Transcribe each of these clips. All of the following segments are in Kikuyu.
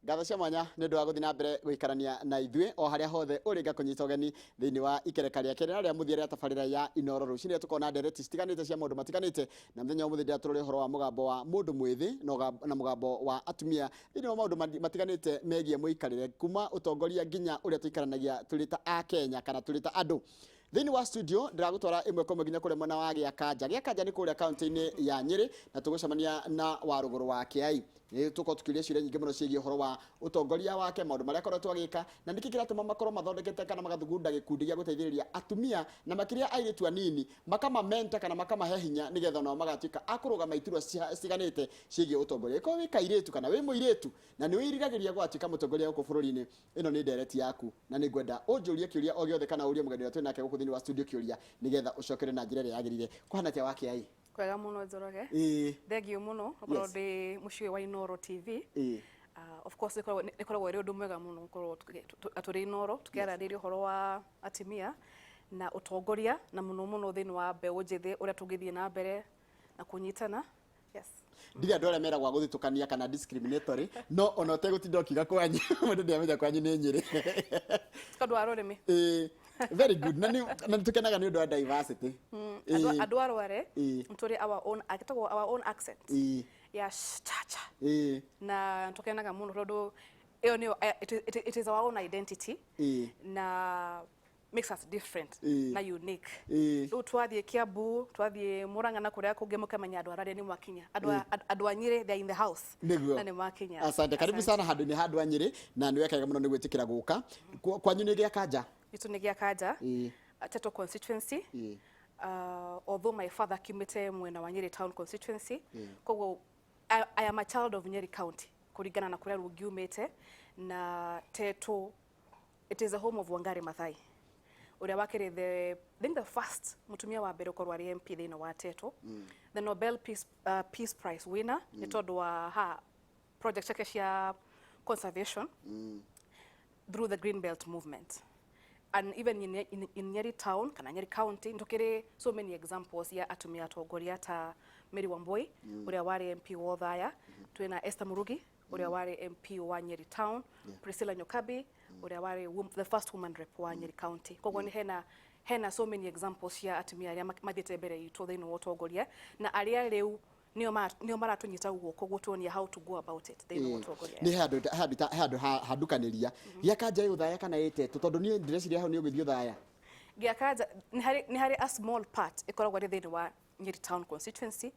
Ngatho cia mwanya nĩ ũndũ wa gũthiĩ na mbere gũikarania na ithuĩ o harĩa hothe ũrĩ. Ngakũnyita ũgeni thĩinĩ wa ikereka rĩa kerĩ na rĩa mũthia rĩa tabarĩra ya Inoro Rũcinĩ, tũkona ndereti citiganĩte cia maũndũ matiganĩte. Na mũthenya wa ũmũthĩ ndĩratũrore ũhoro wa mũgambo wa mũndũ mwĩthĩ na mũgambo wa atumia thĩinĩ wa maũndũ matiganĩte megiĩ mũikarĩre, kuma ũtongoria nginya ũrĩa tũikaranagia tũrĩ ta Akenya kana tũrĩ ta andũ. Thĩinĩ wa studio ndĩragũtwara ĩmwe kwa ĩmwe nginya kũrĩa mwena wa Gĩakanja. Gĩakanja nĩ kũrĩa kaunti-inĩ ya Nyĩrĩ, na tũgũcemania na Warũgũrũ wa Kĩai. Nĩ tũkorwo tũkĩũria ciũria nyingĩ mũno ciĩgiĩ ũhoro wa ũtongoria wake, maũndũ marĩa akoretwo agĩka, na nĩkĩ kĩratũma makorwo mathondekete kana magathugunda gĩkundi gĩa gũteithĩrĩria atumia na makĩria airĩtu anini, makamamenta kana makamahe hinya nĩgetha onao magatuĩka a kũrũgama iturwa citiganĩte ciĩgiĩ ũtongoria. Ĩkorwo wĩ kairĩtu kana wĩ mũirĩtu na nĩ wĩriragĩria gũgatuĩka mũtongoria gũkũ bũrũri-inĩ, ĩno nĩ ndereti yaku, na nĩ ngwenda ũnjũrie kĩũria o gĩothe kana ũrie mũgeni ũrĩa twĩ nake gũkũ thĩinĩ wa studio kĩũria nĩgetha ũcokere na njĩra ĩrĩa yagĩrĩire. Kũhana atĩa, Wakĩai? Kwega mũno, Njoroge. Thengiũ mũno gũkorwo ndĩ mũciĩ wa Inoro TV. Of course nĩ ĩkoragwo ĩrĩ ũndũ mwega mũno gũkorwo tũrĩ Inoro tũkĩaranĩria ũhoro wa atumia na ũtongoria, na mũno mũno thĩinĩ wa mbeũ njĩthĩ, ũrĩa tũngĩthiĩ na mbere na kũnyitana. Yes. Ndirĩ andũ arĩa meragwo a gũthitũkania kana discriminatory, no ona ũtegũtinda ũkiuga kwanyu, mũndũ ndĩamenya kwanyu nĩ Nyĩrĩ. Tondũ wa rũrĩmĩ. Ĩĩ, very good. Na nĩ tũkenaga nĩ ũndũ wa diversity. Andũ a Rware tũrĩ our own, agĩtagwo our own accent ya chacha, na tũkenaga mũno tondũ ĩyo nĩyo it is our own identity na makes us different na unique. Rĩu twathiĩ Kiambu, twathiĩ Murang'a na kũrĩa kũngĩ, mũkamenya andũ arĩa nĩ mwakinya, andũ a Nyĩrĩ, they are in the house. Na nĩ makinya. Asante, karibu sana handũ-inĩ ha andũ a Nyĩrĩ, na nĩ wekega mũno nĩ gwĩtĩkĩra gũka. Kwanyu nĩ Gĩakanja? Gitũ nĩ Gĩakanja, Teto constituency, although my father kiumĩte mwena wa Nyĩrĩ Town constituency. Koguo I am a child of Nyeri County kũringana na kũrĩa rĩu ngiumĩte. Na Teto, it is the home of Wangari Maathai, ũrĩa wakĩrĩ the, I think, the first mũtumia wa mbere ũkorwo arĩ MP thĩinĩ wa Teto, the Nobel Peace Prize winner nĩ tondũ wa ha project ciake cia conservation through the Green Belt movement. And even in Nyeri town kana Nyeri County, ntukiri so many examples ya atumia atongoria ta Mary Wambui, ũrĩa warĩ MP wa Othaya, twĩna Esther Murugi, ũrĩa warĩ MP wa Nyeri Town, Priscilla Nyokabi, ũrĩa warĩ the first woman rep wa Nyeri County. Koguo nĩ hena so many examples cia atumia arĩa mathiĩte mbere itũ thĩinĩ wa ũtongoria, na arĩa rĩu nĩo maratũnyita guoko gũtuonia how to go about it thĩinĩ wa ũtongoria. Nĩ handũ handukanĩria, Gĩakanja ĩ Ũthaya kana ĩ Teto? Tondũ niĩ ndĩreciria hau nĩ ũgĩthiĩ Ũthaya. Gĩakanja nĩ harĩ a small part ĩkoragwo ĩrĩ thĩinĩ wa Nyeri Town constituency,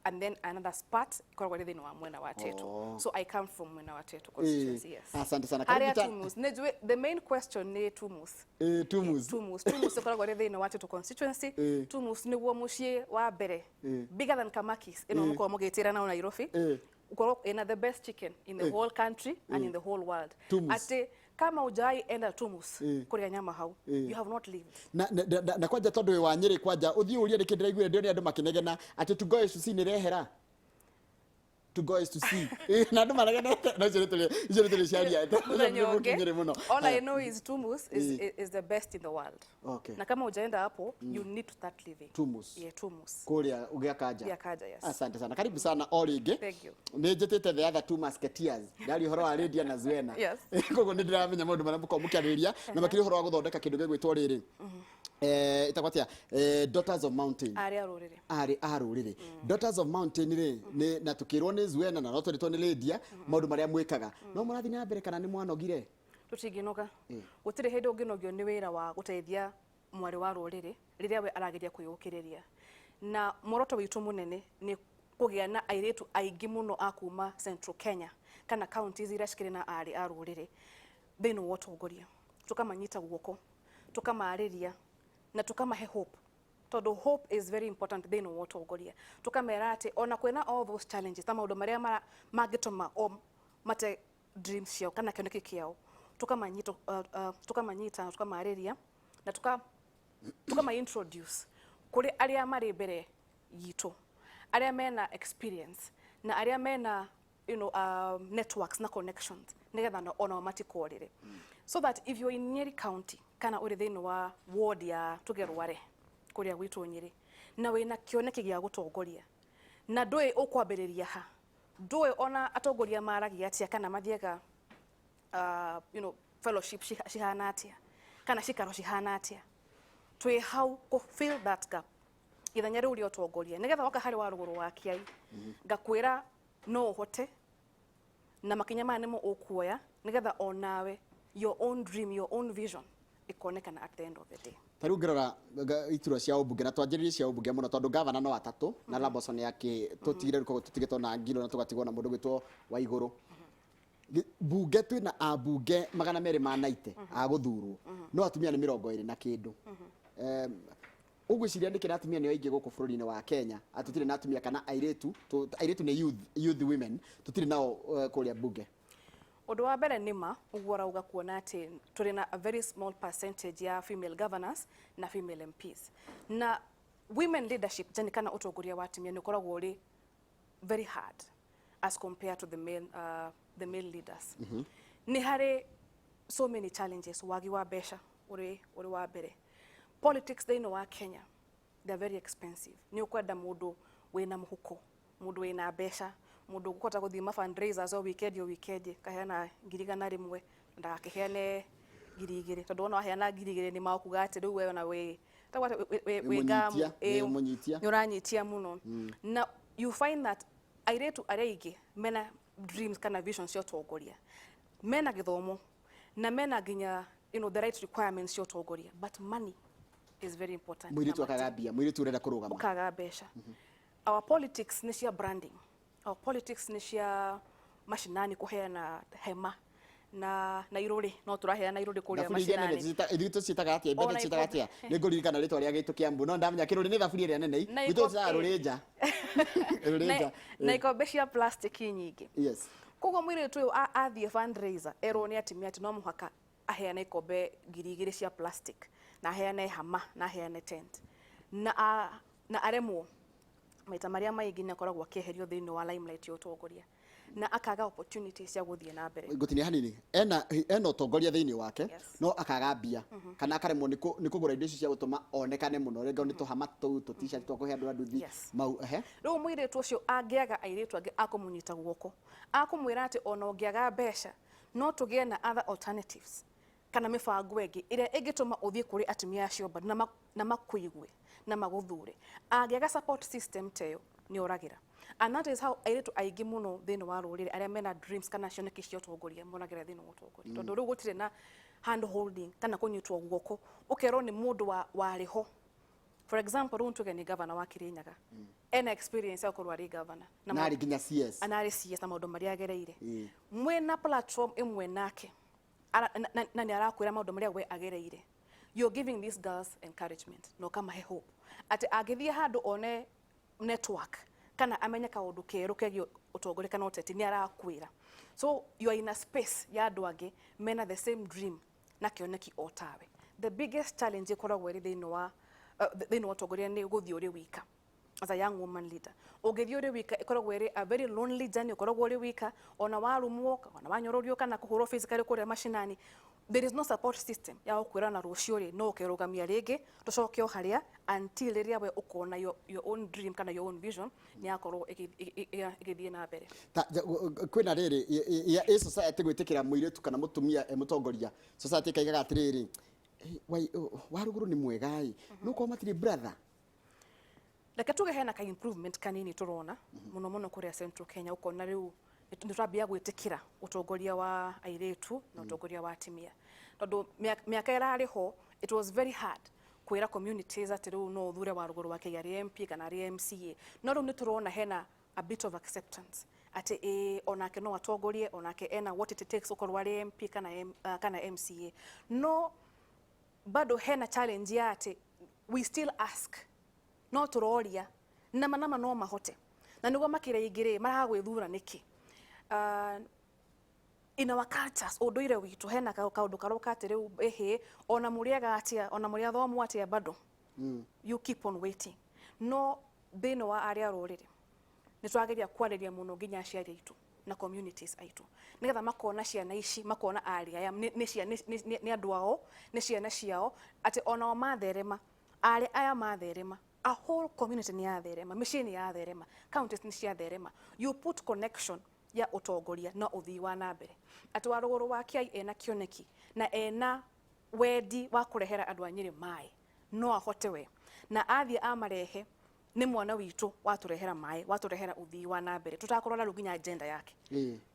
and then another part ĩkoragwo ĩrĩ thĩinĩ wa mwena wa Teto. So I come from mwena wa Teto constituency, yes. Asante sana. Harĩa Karibu Tumus. Nĩnjũĩ the main question nĩ Tumus. Ĩĩ, Tumus. Tumus. Tumus ĩkoragwo ĩrĩ thĩinĩ wa Teto constituency. Tumus nĩguo mũciĩ wa mbere, bigger than Kamakis ĩno mũkoragwo mũgĩtĩra nao Nairobi. Ũkorwo ĩna the best chicken in the whole country and in the whole world. Tumus. Atĩ kama hujawai enda Tumus kũrĩa nyama hau, you have not lived. Na kwanja tondũ wĩ wa Nyĩrĩ, kwanja ũthiĩ ũrie nĩkĩ ndĩraiguire ndĩone andũ makĩnegena atĩ Tugoe to see nĩ rehera Tugoe to see. Na andũ maregenete, no icio nĩ tũrĩ ciaria. Mũthenya ũngĩ, Nyĩrĩ mũno. all I know is Tumus is the best in the world. Na kama hujaenda hapo, you need to start living. Tumus. Yeah, Tumus. Kũrĩa Gĩakanja. Gĩakanja, yes. Asante sana, karibu sana o rĩngĩ. Thank you. Nĩ njĩtĩte the other two musketeers, ndaria ũhoro wa Lydia na Zuena. Koguo nĩ ndĩramenya maũndũ marĩa mũkoragwo mũkĩarĩrĩria, na makĩria ũhoro wa gũthondeka kĩndũ gĩgwĩtwo rĩrĩ, ĩtagwo atĩa, Daughters of Mountain. Arĩa rũrĩrĩ. Arĩ a rũrĩrĩ, Daughters of Mountain rĩ, nĩ na tũkĩrwo nĩ Zuena na no twĩrĩtwo nĩ Lydia maũndũ marĩa mwĩkaga. No mũrathiĩ na mbere kana nĩ mwanogire? Tũtingĩnoga. Gũtirĩ hĩndĩ ũngĩnogio nĩ wĩra wa gũteithia mwarĩ wa rũrĩrĩ rĩrĩa we arageria kwĩyũkĩrĩria. Na muoroto witũ mũnene nĩ kũgĩa na airĩtu aingĩ mũno a kuma Central Kenya kana counties iria cikĩrĩ na arĩ a rũrĩrĩ thĩinĩ wa ũtongoria. Tũkamanyita guoko, tũkamarĩria na tũkamahe hope, tondũ hope is very important thĩinĩ wa ũtongoria. Tũkamera atĩ ona kwĩna all those challenges ta maũndũ marĩa mangĩtũma o mate dreams ciao kana kĩoneki kĩao, tũkamanyita, tũkamarĩria na tukama introduce kũrĩ arĩa marĩ mbere yitũ, arĩa mena experience na arĩa mena networks na connections, nigetha onao matikorĩre, so that if you're in Nyeri County kana ũrĩ thĩinĩ wa ward ya tuge Rware kũrĩa gwitũ Nyĩrĩ, na wĩna kĩoneki gĩa gũtongoria na ndũĩ ũkwambĩrĩria ha, ndũĩ ona atongoria maragia atĩa kana mathiaga Fellowship cihana atia kana cikaro cihana atia, twĩ hau kũ fill that gap, ithenya rĩu rĩa ũtongoria, nĩgetha woka harĩ wa rũgũrũ wa Kiai ngakwĩra no ũhote na makinya maya nĩmo ũkuoya, nĩgetha onawe your own dream, your own vision ĩkonekana at the end of the day. Ta rĩu ngĩrora iturwa cia ũmbunge, na twanjĩrĩrie cia ũmbunge mũno tondũ gavana no atatũ na Laboso nĩ akĩ tũtigire rĩu, koguo tũtigĩtwo na Ngilo na tũgatigwo na mũndũ gwĩtwo Waigũrũ. Bunge twĩna ambunge 290 a gũthurwo, no atumia nĩ 20 na kĩndũ. Ũgwĩciria nĩkĩ na atumia nĩo aingĩ gũkũ bũrũri-inĩ wa Kenya, atĩ tũtirĩ na atumia kana airĩtu, airĩtu nĩ youth, youth women, tũtirĩ nao kũrĩa bunge? Ũndũ wa mbere, nĩ ma ũguo ũrauga, kuona atĩ tũrĩ na a very small percentage ya female governors na female MPs na women leadership jani, kana ũtongoria wa atumia nĩ ũkoragwo ũrĩ very hard as compared to the male leaders. Nĩ harĩ so many challenges. Wagi wa mbeca ũrĩ wa mbere. Politics thĩinĩ wa Kenya, they are very expensive. Nĩ ũkwenda mũndũ wĩna mũhuko, mũndũ wĩna mbeca, mũndũ ũkũhota gũthiĩ ma fundraisers o weekend, o weekend kaheana 100,000, ndagakĩheane 2,000, tondũ wona waheana 2,000 nĩ makuga atĩ rĩu we ona wĩ tagwo atĩ wĩ ngamu. Mũnyitia, nĩ mũnyitia. Nĩ ũranyitia mũno, na you find that airĩtu arĩa aingĩ mena dreams kana visions cia ũtongoria, mena gĩthomo na mena nginya the right requirements cia ũtongoria, but money is very important. Mũirĩtu Na akaga mbia, mũirĩtu ũrenda kũrũgama. Ũkaga mbeca. Our politics nĩ cia branding, our politics nĩ cia mashinani, kũheana hema na irũrĩ, no tũraheana irũrĩ kũrĩa Thaburia iria nene mashinani. Ithuĩ tũciĩtaga atĩa? Mbere Ona tũciĩtaga atĩa? Nĩ ngũririkana rĩtwa rĩa gĩtũ Kĩambu, no ndamenya kĩrũrĩ nĩ thaburia ĩrĩa nene. Na Gwitũ tũciĩtaga rũrĩnja, rũrĩnja. Na ikombe cia plastic nyingĩ. Koguo mũirĩtu ũyũ athiĩ fundraiser, erwo nĩ atumia atĩ no mũhaka aheane ikombe 2,000 cia plastic na aheane hama na aheane tent na aremwo, maita marĩa maingĩ nĩ akoragwo akĩeherio thĩinĩ wa limelight ya ũtongoria na akaga opportunity cia gũthiĩ na mbere. Ngũtinia hanini, ena ũtongoria thĩinĩ wake, no akaga mbia kana akaremwo nĩ kũgũra indo icio cia gũtũma onekane mũno, rĩngĩ nĩ tũhama tũu, tũ t-shirt twa kũhe andũ a nduthi. Mau ehe. Rĩu mũirĩtu ũcio angĩaga airĩtu angĩ akũmũnyita guoko, akũmwĩra atĩ ona ũngĩaga mbeca no tũgĩe na other alternatives kana mĩbango ĩngĩ ĩrĩa ĩngĩtũma ũthiĩ kũrĩ atumia acio bado na makũigue na magũthure, angĩaga support system ta ĩyo nĩ oragĩra. And that is how airĩtu aingĩ mũno thĩinĩ wa rũrĩrĩ arĩa mena dreams kana cioneki cia ũtongoria moragĩra thĩinĩ wa ũtongoria, tondũ rĩu gũtirĩ na hand holding kana kũnyitwo guoko ũkerwo nĩ mũndũ wa warĩ ho. For example, rĩu tuge nĩ governor wa Kirinyaga, ena experience ya gũkorwo arĩ governor na arĩ nginya CS. Ana arĩ CS na maũndũ marĩa agereire, mwĩna platform ĩmwe nake, na nĩ arakwĩra maũndũ marĩa we agereire, you're giving these girls encouragement na ũkamahe hope atĩ angĩthiĩ handũ one network kana amenye kaũndũ kerũ kegiĩ ũtongoria kana ũteti nĩ arakwĩra. So you are in a space ya andũ angĩ mena the same dream na kĩoneki o tawe. The biggest challenge ĩkoragwo ĩrĩ thĩinĩ wa ũtongoria nĩ gũthiĩ ũrĩ wika. As a young woman leader, ũngĩthiĩ ũrĩ wika, ĩkoragwo ĩrĩ a very lonely journey. Ũkoragwo ũrĩ wika, ona warumwo, ona wanyũrũrio kana kũhũrwo physically kũrĩa mashinani, there is no support system ya gũkwĩra na rũciũ rĩ no ũkerũgamia rĩngĩ tũcoke o harĩa, until rĩrĩa we ũkona your own dream kana your own vision nĩ yakorwo ĩgĩthiĩ na mbere. Ta kwĩna rĩrĩ ĩ society gwĩtĩkĩra mũirĩtu kana mũtumia e mũtongoria, society ĩkaigaga atĩrĩrĩ, "Eh, wa rũgũrũ nĩ mwega ĩ, no korwo matirĩ brother." Reke tuge hena ka improvement kanini tũrona mũno mũno kũrĩa Central Kenya, ũkona rĩu nĩ twambia gwĩtĩkĩra ũtongoria wa airĩtu na ũtongoria wa atumia, tondũ mĩaka ĩrarĩ ho it was very hard kwĩra communities atĩ rĩu no ũthure wa rũgũrũ wa Kenya arĩ MP kana arĩ MCA. No rĩu nĩ tũrona hena a bit of acceptance atĩ ĩĩ, onake no atongorie, onake ena what it takes gũkorwo arĩ MP kana MCA. No bado hena challenge ya atĩ we still ask, no tũroria nama nama no mahote na nĩguo makĩra aingĩ rĩ maragwĩthura nĩkĩ. In our cultures, ũndũire witũ, hena kaũndũ karoka atĩ rĩu ĩhĩ, ona mũrĩaga atĩa, ona mũrĩ athomu atĩa, bado you keep on waiting. No thĩinĩ wa arĩa rũrĩrĩ nĩ twageria kwarĩria mũno nginya aciari aitũ na communities aitũ, nĩgetha makona ciana ici, makona arĩ aya nĩ andũ ao, nĩ ciana ciao, atĩ onao matherema, arĩ aya matherema, a whole community nĩ yatherema, mĩciĩ nĩ yatherema, counties nĩ ciatherema. You put connection Ya ũtongoria na ũthii wa na mbere, atĩ Warũgũrũ wa Kĩai ena kĩoneki na ena wendi wa kũrehera andũ a Nyĩrĩ maĩ, no ahote we na athiĩ amarehe. Nĩ mwana witũ watũrehera maĩ, watũrehera ũthii wa na mbere, tũtakũrora rĩu nginya agenda yake.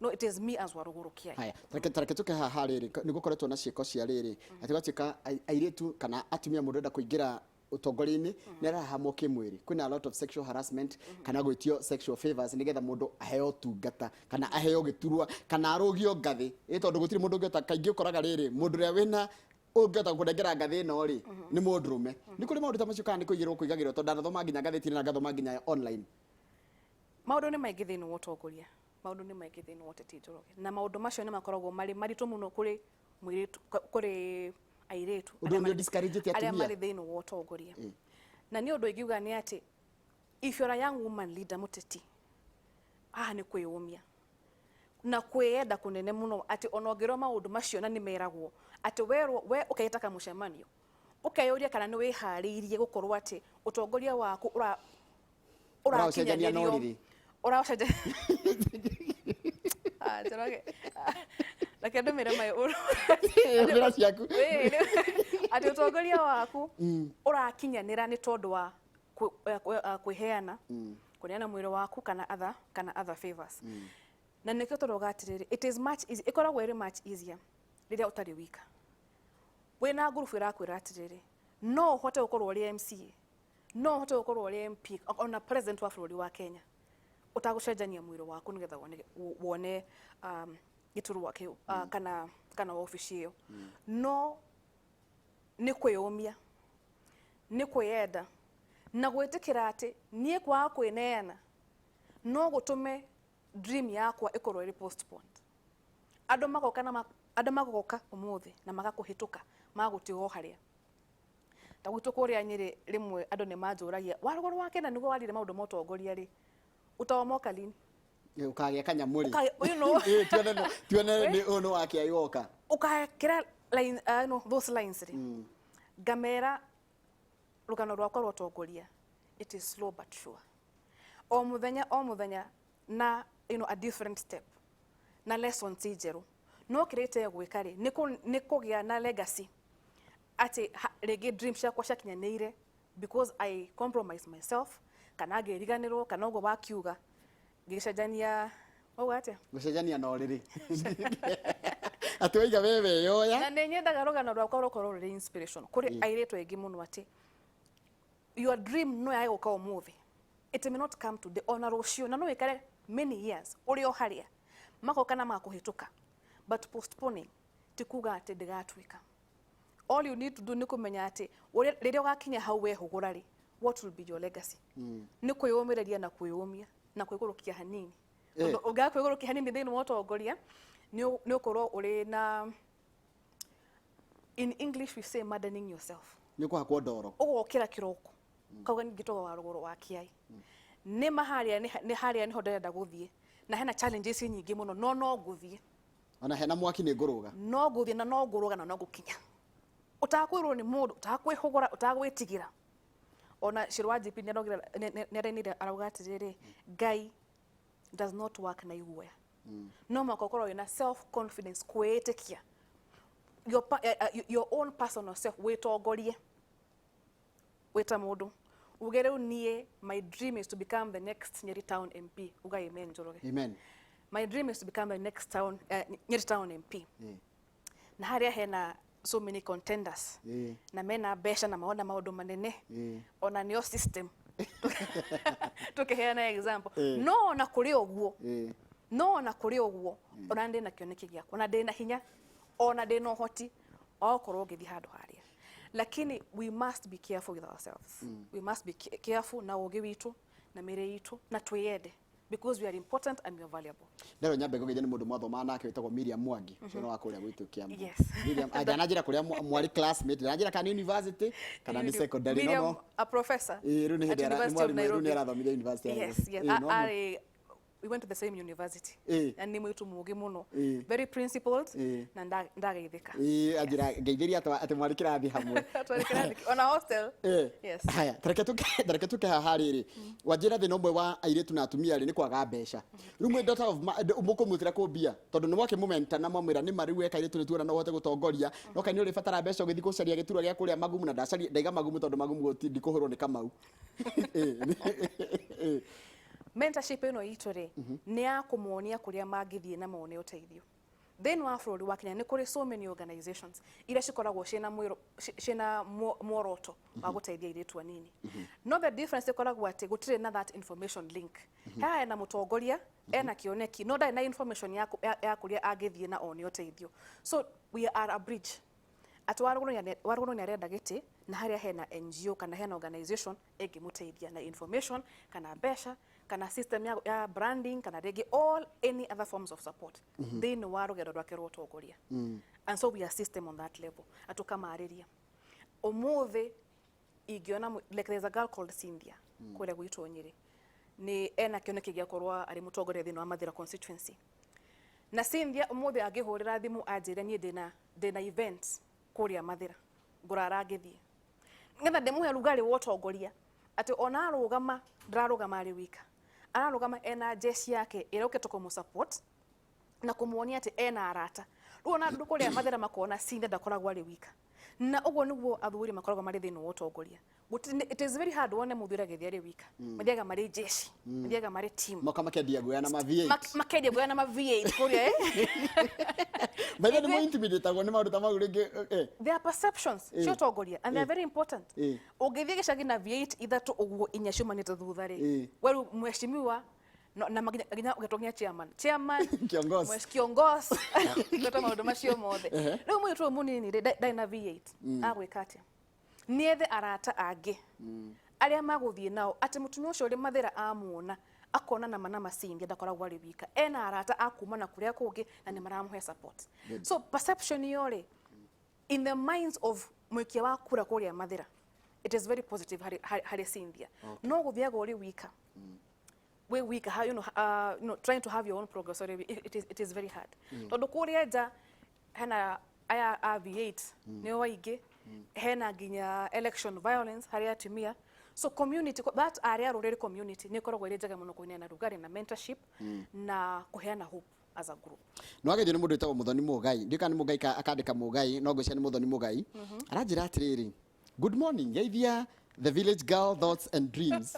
No it is me as Warũgũrũ Kĩai. Haya, tareke tũke haha rĩrĩ, nĩ gũkoretwo na ciĩko cia rĩrĩ atĩ gwatuĩka airĩtu kana atumia, mũndũ enda kũingĩra ũtongoria-inĩ nĩ arahamwo kĩmwĩrĩ. Kwĩna a lot of sexual harassment kana gwĩtio sexual favors nĩgetha mũndũ aheo ũtungata kana aheo gĩturwa kana arũgio ngathĩ, ĩ tondũ gũtirĩ mũndũ ũngĩhota. Kaingĩ ũkoraga rĩrĩ, mũndũ ũrĩa wĩna ũngĩhota kũnengera ngathĩ ĩno rĩ, nĩ mũndũrũme. Nĩ kũrĩ maũndũ ta macio kana nĩ kũigĩrwo kũigagĩrwo? Tondũ ndanathoma nginya ngathĩti-inĩ na ngathoma nginya online. Maũndũ nĩ maingĩ thĩinĩ wa ũtongoria, maũndũ nĩ maingĩ thĩinĩ wa ũteti, Njoroge, na maũndũ macio nĩ makoragwo marĩ maritũ mũno kũrĩ mũirĩtu, kũrĩ airĩtu Ũndũ ũyũ nĩ discourage arĩa atumia. marĩ thĩinĩ wa ũtongoria. Na nĩ ũndũ ingiuga nĩ atĩ if you're a young woman leader, mũteti, haha nĩ kwĩyũmia na kwĩyenda kũnene mũno, atĩ ona ũngĩrwo maũndũ macio, na nĩ meragwo atĩ werwo we ũkeita kamũcemanio, ũkeyũria kana nĩ wĩharĩirie gũkorwo atĩ ũtongoria waku ũra Ũraũcenjania na ũrĩrĩ. Ũraũcenjania. Ah, Njoroge. Ah, reke ndũmĩre mai Hũthĩra ciaku. Atĩ ũtongoria waku ũrakinyanĩra nĩ tondũ wa kwĩheana, kũneana mwĩrĩ waku kana other favors. Na nĩkĩo tũrauga atĩrĩrĩ, it is much easy, ĩkoragwo ĩrĩ much easier rĩrĩa ũtarĩ wika, wĩna ngurubu ĩrakwĩra atĩrĩrĩ, no ũhote gũkorwo ũrĩ MCA, no ũhote gũkorwo ũrĩ MP, ona president wa bũrũri wa Kenya, ũtagũcenjania mwĩrĩ waku nĩgetha wone gĩturwa kĩu kana wabici ĩyo. No nĩ kwĩyũmia, nĩ kwĩyenda na gwĩtĩkĩra atĩ niĩ kwaga kwĩneana no gũtũme dream yakwa ĩkorwo ĩrĩ postponed. Andũ magoka na andũ magoka ũmũthĩ na magakũhĩtũka, magagũtiga o harĩa. Ta gwitũ kũrĩa Nyĩrĩ, rĩmwe andũ nĩ manjũragia, Warũgũrũ wa Kenya nĩguo warire maũndũ ma ũtongoria rĩ, utaomoka lini? Ũkagĩa kanyamũ rĩ? Ũkagĩa. Tuone nĩ ũyũ nĩ wakĩai woka. Ũgakĩra line, no, those lines rĩ, ngamera rũgano rwakwa rwa ũtongoria, it is slow but sure, o mũthenya o mũthenya, na a different step na lessons njerũ. No kĩrĩa itegwĩka rĩ, nĩ kũgĩa na legacy atĩ rĩngĩ dream ciakwa ciakinyanĩire because I compromise myself kana ngĩriganĩrwo kana ũguo wakiuga ngĩcenjania, wauga atĩa? Gũcenjania na ũrĩrĩ, atĩ waiga we weyoya. Na nĩ nyendaga rũgano rwakwa rũkorwo rũrĩ inspiration kũrĩ airĩtu aingĩ mũno, atĩ your dream no yage gũka ũmũthĩ, it may not come today ona rũciũ, na no ĩkare many years ũrĩ o harĩa magoka na magakũhĩtũka. But postponing ti kuga atĩ ndĩgatuĩka. All you need to do nĩ kũmenya atĩ rĩrĩa ũgakinya hau wehũgũra rĩ, what will be your legacy? Nĩ kwĩyũmĩrĩria na kwĩyũmia na kwĩgũrũkia hanini, tondũ ũngĩaga kwĩgũrũkia hanini thĩinĩ wa ũtongoria, nĩ ũkorwo ũrĩ na, in English we say, maddening yourself. Nĩ ũkũhakwo ndoro. Ũgokĩra kĩroko kauga ngĩtoga wa rũgũrũ wa Kĩai nĩ maharĩa nĩ harĩa nĩho ndĩrenda gũthiĩ, na hena challenges nyingĩ mũno, no ngũthiĩ. Ona hena mwaki nĩ ngũrũga. No ngũthiĩ na no ngũrũga na no ngũkinya, ũtakwĩrwo nĩ mũndũ, ũtakwĩhũgũra, ũtagwĩtigĩra. Ona Cĩrũ wa GP nĩ arainire arauga atĩrĩrĩ, Ngai does not work na iguoya. No mũhaka ũkorwo wĩna self confidence, kwĩĩtĩkia your own personal self, wĩtongorie wĩta mũndũ, uge rĩu niĩ my dream is to become the next Nyeri Town MP. Uga amen, Njoroge. Amen. My dream is to become the next town Nyeri Town MP, na harĩa hena so many contenders na mena mbeca na maona maũndũ manene, ona nĩo system tukiheana example. No ona kũrĩ ũguo, no ona kũrĩ ũguo, ona ndĩ na kĩoneki gĩakwa, ona ndĩ na hinya, ona ndĩ na ũhoti wa gũkorwo ngĩthiĩ handũ harĩa, lakini we must be careful with ourselves. We must be careful na ũgĩ witũ na mĩrĩ itũ, na twĩyende because we are important and we are valuable. Ndero nyambe ngũgeithie nĩ mũndũ mwathomaga nake wĩtagwo Miriam Mwangi, ũcio nĩ wa kũrĩa gwitũ Kiambu. Yes. Miriam ndananjĩra kũrĩa mwarĩ classmate, ndananjĩra kana nĩ university kana nĩ secondary, Miriam, no a professor Ĩĩ, rĩu nĩ at hĩndĩ University nĩ of mwarimũ, rĩu nĩ Nairobi. arathomithia university ya Yes, Nairobi. yes. Ĩĩ, no Arĩ We went to the same university. Na nĩ mũitu mũũgĩ mũno, very principled, na ndageithĩka. Ĩĩ, anjĩra ngeithĩria atĩ mwarĩ kĩrathi hamwe. Twarĩ kĩrathi ona hostel. Yes. Haya, tareke tuke haha rĩrĩ, wanjĩra thĩna ũmwe wa airĩtu na atumia rĩ nĩ kwaga mbeca. Rĩu mwĩ daughter of mũkũmwĩtĩra kũ mbia, tondũ nĩ mwakĩmũmenta na mwamwĩra nĩ ma rĩu we kairĩtu nĩ tuona no ũhote gũtongoria, no kaĩ nĩ ũrĩbatara mbeca ũgĩthiĩ gũcaria gĩturwa gĩa kũrĩa magumu, na ndacaria ndaiga magumu tondũ magumu ndikũhũrwo nĩ Kamau. Mentorship ĩno itũ rĩ, nĩ ya kũmonia kũrĩa mangĩthiĩ na mone ũteithio. Thĩinĩ wa bũrũri wa Kenya nĩ kũrĩ so many organizations iria cikoragwo ciĩna ciĩna muoroto wa gũteithia airĩtu anini, no the difference ĩkoragwo atĩ gũtirĩ na that information link. Haha hena mũtongoria ena kĩoneki, no ndarĩ na information ya kũrĩa angĩthiĩ na one ũteithio. So we are a bridge atĩ Warũgũrũ nĩ arenda gĩtĩ, na harĩa hena NGO kana hena organization ĩngĩmũteithia na information kana mbeca kana system ya branding kana rĩngĩ all any other forms of support thĩinĩ wa rũgendo rwake rwa ũtongoria. And so we assist them on that level, atũkamarĩria ũmũthĩ ingĩona like there's a girl called Cynthia kũrĩa gwitũ Nyĩrĩ, nĩ ena kĩoneki gĩa gũkorwo arĩ mũtongoria thĩinĩ wa Mathĩra constituency. Na Cynthia ũmũthĩ angĩhũrĩra thimũ anjĩre niĩ ndĩna event kũrĩa Mathĩra, ngũrara ngĩthiĩ nĩgetha ndĩmũhe rugarĩ wa ũtongoria, atĩ ona arũgama ndararũgama arĩ wika, ararũgama ena jeshi yake ĩrĩa ũkĩte kũmũ support na kũmuonia atĩ ena arata. Rĩu ona andũ kũrĩa Mathĩra makona Cynthia ndakoragwo arĩ wika, na ũguo nĩguo athuri makoragwo marĩ thĩinĩ wa ũtongoria. It is very hard wone mũthuri agĩthiĩ arĩ wika. Mathiaga marĩ jeshi, mathiaga marĩ team. Moka makendia guoya na ma V8. Makendia guoya na ma V8 kũrĩa, eh. By the way, nĩ intimidatagwo nĩ maũndũ ta mau rĩngĩ, eh? There are perceptions cia ũtongoria and they are very important. Ũngĩthiĩ gĩcagi na V8 ithatũ ũguo, inya ciumanĩte thutha rĩ, we rĩu mheshimiwa na nginya ũgetwo nginya chairman, chairman, Kiongozi. Kiongozi, ũgetwo maũndũ macio mothe. Rĩu mũirĩtu ũyũ mũnini rĩ, ndarĩ na V8, agwĩka atĩa? Nĩethe arata angĩ arĩa magũthiĩ nao, atĩ mũtumia ũcio ũrĩ Mathĩra amuona akona nama na Cynthia ndakoragwo arĩ wika, ena arata a kuma na kũrĩa kũngĩ na nĩ maramũhe support. So perception ĩyo rĩ, in the minds of mũikia wa kura kũrĩa Mathĩra, it is very positive harĩ Cynthia. No gũthiaga ũrĩ wika, wĩ wika, trying to have your own progress already, it is very hard, tondũ kũrĩa nja hena aya a V8 nĩo aingĩ, hena nginya election violence harĩ atumia. So community, that arĩa rũrĩrĩ community nĩ ĩkoragwo ĩrĩ njega mũno kũheana rugarĩ na mentorship na kũheana hope as a group. Nĩ wageithio nĩ mũndũ wĩtagwo Mũthoni Mũgai. Ndiũĩ kana nĩ Mũgai akandĩka Mũgai, no ngwĩciria nĩ Mũthoni Mũgai. Aranjĩra atĩrĩrĩ, "Good morning, geithia the village girl thoughts and dreams."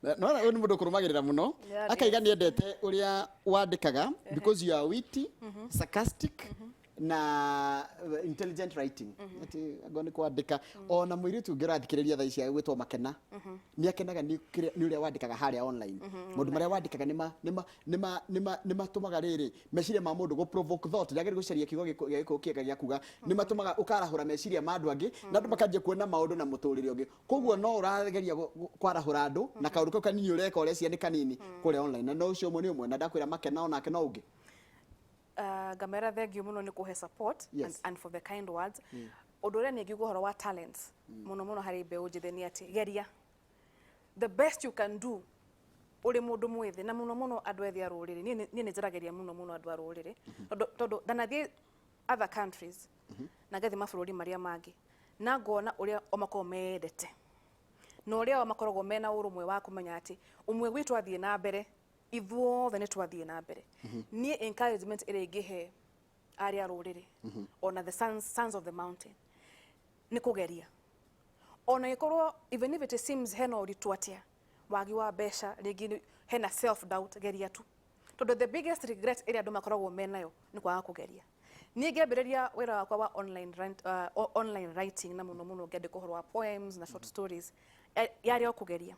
Nona ũyũ nĩ mũndũ ũkũrũmagĩrĩra mũno. Akaiga nĩ endete ũrĩa wandĩkaga because you are witty, sarcastic na intelligent writing, atĩ ngo nĩ kwandĩka ona mũirĩtu ũngĩ ũrathikĩrĩria thaa ici agwĩtwo Makena nĩ akenaga nĩ ũrĩa wandĩkaga harĩa online. Maũndũ marĩa wandĩkaga nĩ matũmaga rĩrĩ meciria ma mũndũ gũ provoke thought. Ndagĩrĩire gũcaria kiugo gĩa Gĩkũyũ kĩega gĩa kuga nĩ matũmaga ũkarahũra meciria ma andũ angĩ na andũ makanjia kuona maũndũ na mũtũrĩre ũngĩ. Koguo no ũrageria kwarahũra andũ na kaũndũ kau kanini ũreka, ũrecia nĩ kanini kũrĩa online, na no ũcio ũmwe nĩ ũmwe na ndakwĩra Makena onake no ũngĩ. Ngamera thank you mũno nĩ kũhe support and for the kind words. Ũndũ ũrĩa nĩ ngiuga ũhoro wa talents mũno mũno harĩ mbeũ njĩthĩ nĩ atĩ geria the best you can do ũrĩ mũndũ mwĩthĩ, na mũno mũno andũ ethĩ a rũrĩrĩ. Niĩ nĩ njarageria mũno mũno andũ a rũrĩrĩ, tondũ ndanathiĩ other countries na ngathiĩ mabũrũri marĩa mangĩ na ngona ũrĩa o makoragwo mendete na ũrĩa o makoragwo mena ũrũmwe wa kũmenya atĩ ũmwe witũ athiĩ na mbere, ithuothe nĩ twathiĩ na mbere. Niĩ encouragement ĩrĩa ingĩhe arĩa rũrĩrĩ ona the sons of the mountain nĩ kũgeria, ona ĩkorwo even if it seems hena ũritũ atĩa, wagi wa mbeca, rĩngĩ hena self doubt, geria tu, tondũ the biggest regret ĩrĩa andũ makoragwo menayo nĩ kwaga kũgeria. Niĩ ngĩambĩrĩria wĩra wakwa wa online writing, na mũno mũno ngĩandĩka ũhoro wa poems na short stories, yarĩ o kũgeria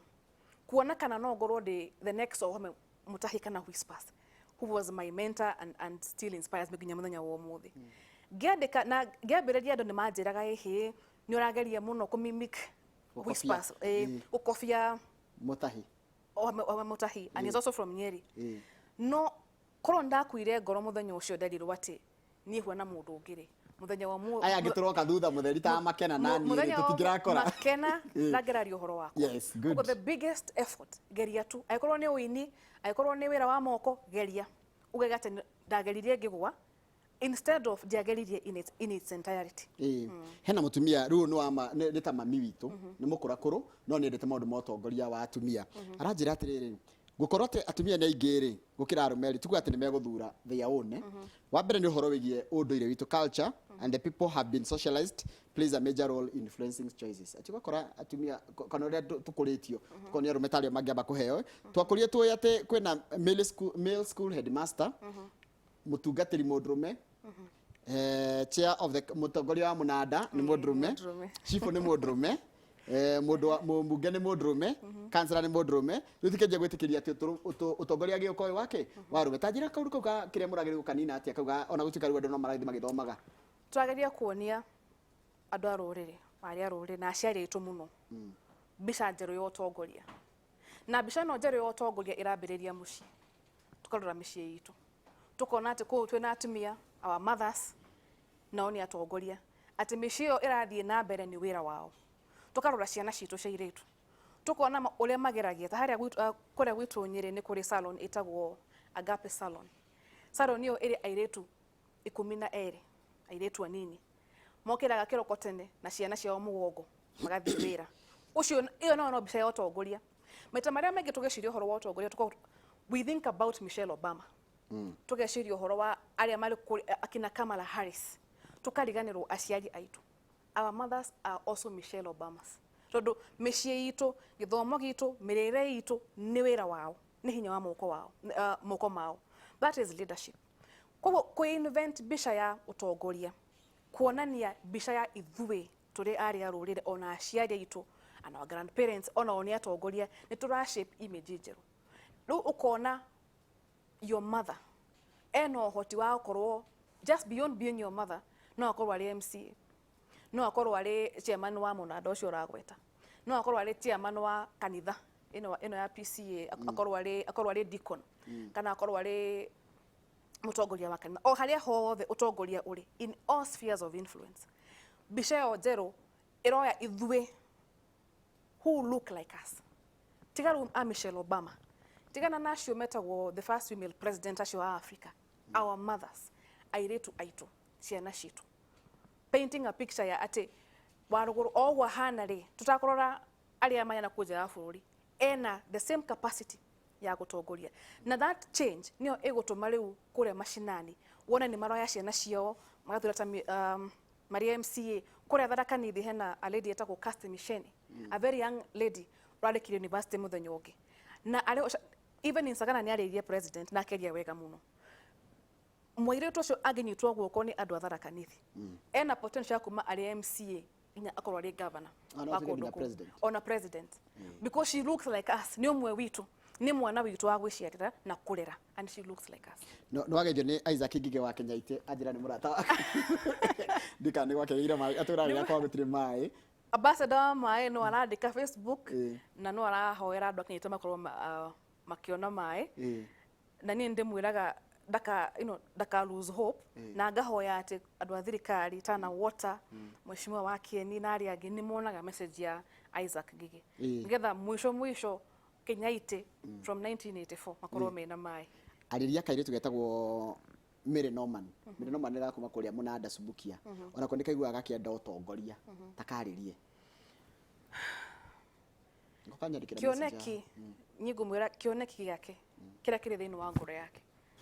kuona kana no ngorwo ndĩ the next Wahome Mutahi kana Whispers, who was my mentor and still inspires me nginya mũthenya wa ũmũthĩ. Ngĩandĩka na ngĩambĩrĩria, andũ nĩ manjĩraga, "Ĩhĩ, nĩ ũrageria mũno kũmimic Gũkobia. Whispers," gũkobia Mutahi. Wahome Mutahi, and he's also from Nyeri. No korwo ndakuire ngoro mũthenya ũcio nderirwo atĩ niĩ huana mũndũ ũngĩ rĩ, Muthenya wa mu Aya angĩ tũroka thutha mũtheri ta Makena na niĩ Mũthenya wa tũtingĩrakora. Makena na ngeraria ũhoro wakwa. Yes, good. Koguo the biggest effort, geria tu, angĩkorwo nĩ ũini, angĩkorwo nĩ wĩra wa moko, geria ugege atĩ ndageririe ngĩgũa instead of ndiageririe in its entirety. Ĩĩ. Hena mũtumia rĩu nĩ wa nĩ ta mami witũ, nĩ mũkũrakũrũ no nĩ endete maũndũ ma ũtongoria wa atumia. Aranjĩra atĩrĩrĩ, gũkorwo atĩ atumia nĩ aingĩ rĩ gũkĩra arũme rĩ, tiguo atĩ nĩ megũthura their own, eh. Wa mbere nĩ ũhoro wĩgiĩ ũndũire witũ, culture and the people have been socialized plays a major role in influencing choices. Atĩ ũgakora atumia kana ũrĩa tũkũrĩtio tũkonio arũme tarĩo mangĩamba kũheo. Twakũrire tũĩ atĩ kwĩna male school headmaster, mũtungatĩri mũndũrũme, chair of the mũtongoria wa mũnanda nĩ mũndũrũme, mũndũrũme. Cibũ nĩ mũndũrũme, mũndũ wa mũmbunge nĩ mũndũrũme, kansela nĩ mũndũrũme. Rĩu tikĩanjia gwĩtĩkĩria atĩ ũtongoria gĩũka ũyũ wake wa arũme. Ta njĩra kaũndũ kau ka kĩrĩa mũragĩrĩirwo gũkanina atĩa kau ona gũtuĩka rĩu andũ no marathiĩ magĩthomaga. Tũrageria kuonia andũ a rũrĩrĩ, arĩa a rũrĩrĩ na aciari aitũ mũno, mbica njerũ ya ũtongoria, na mbica ĩno njerũ ya ũtongoria ĩrambĩrĩria mũciĩ. Tũkarora mĩciĩ itũ, tũkona atĩ kũu twĩna atumia, our mothers, nao nĩ atongoria, atĩ mĩciĩ ĩyo ĩrathiĩ na mbere nĩ wĩra wao. Tũkarora ciana citũ cia airĩtu, tũkona ũrĩa mageragia ta harĩa kũrĩa gwitũ Nyĩrĩ nĩ kũrĩ salon ĩtagwo Agape Salon. Salon ĩyo ĩrĩ airĩtu 12, airĩtu anini mokĩraga kĩroko tene na ciana ciao mũgongo magathiĩ wĩra ũcio. Ĩyo nayo no mbica ya ũtongoria. Maita marĩa maingĩ tũgĩciria ũhoro wa ũtongoria, we think about Michelle Obama, tũgeciria ũhoro wa arĩa marĩ akina Kamala Harris, tũkariganĩrwo aciari aitũ. Our mothers are also Michelle Obamas, tondũ mĩciĩ itũ, gĩthomo gitũ, mĩrĩre itũ nĩ wĩra wao, nĩ hinya wa moko wao, moko mao. That is leadership. Koguo kũ-invent mbica ya ũtongoria, kuonania mbica ya ithuĩ tũrĩ arĩa a rũrĩrĩ, ona aciari aitũ and our grandparents onao nĩ atongoria, nĩ tũra shape image njerũ. Rĩu ũkona your mother ena ũhoti wa gũkorwo just beyond being your mother, no akorwo arĩ MCA, no akorwo arĩ chairman wa mũnanda ũcio ũragweta, no akorwo arĩ chairman wa kanitha ĩno ya PCA, akorwo arĩ deacon, kana akorwo arĩ mũtongoria wa kanitha. O harĩa hothe ũtongoria ũrĩ, in all spheres of influence, mbica ĩyo njerũ ĩroya ithuĩ who look like us. Tiga rĩu a Michelle Obama, tigana na acio metagwo the first female president, acio a Africa, our mothers, airĩtu aitũ, ciana citũ, painting a picture ya atĩ Warũgũrũ o ũguo ahana rĩ, tũtakũrora arĩa marĩ na kũu nja ya bũrũri, ena the same capacity ya gũtongoria. Na that change nĩyo ĩgũtũma rĩu kũrĩa macinani wone nĩ maroya ciana ciao magathura ta marĩ MCA. Kũrĩa Tharaka Nithi hena a lady etagwo Kirsty Misheni, a very young lady ũrarĩkirie university mũthenya ũngĩ, na arĩ even in Sagana nĩ arĩirie president na akeria wega mũno. Mũirĩtu ũcio angĩnyitwo guoko nĩ andũ a Tharaka Nithi, ena potential ya kuma arĩ MCA nginya akorwo arĩ governor Ah, no wa atuĩke kũndũ nginya kũu. President. Ona president, because she looks like us, nĩ ũmwe witũ, nĩ mwana witũ wa gwĩciarĩra na kũrera, and she looks like us. No nĩ wageithio nĩ Isaac Ngige wa Kenyaite, anjĩra nĩ mũrata waku. Ndikana nĩ gwake maĩ, atũra wĩra kwa gũtirĩ maĩ. Ambassador wa maĩ no arandĩka Facebook na no arahoera andũ akinyĩte makorwo makĩona maĩ. Na niĩ ndĩmwĩraga ndaka you know, ndaka lose hope, na ngahoya atĩ andũ a thirikari, Tana Water, mheshimiwa wa Kieni na arĩa angĩ nĩ monaga message ya Isaac Ngige, nĩgetha mũico mũico Kenyaite from 1984 makorwo mena maĩ. Arĩria kairĩtu getagwo Mary Norman. Mary Norman nĩ gakuma kũrĩa Mũnanda Subukia. Onako nĩ kaiguaga gakĩenda ũtongoria. Takarĩrie. Niko kanyandĩkĩra message. Kĩoneki niĩ ngũmwĩra, kĩoneki gĩake kĩrĩa kĩrĩ thĩinĩ wa ngoro yake,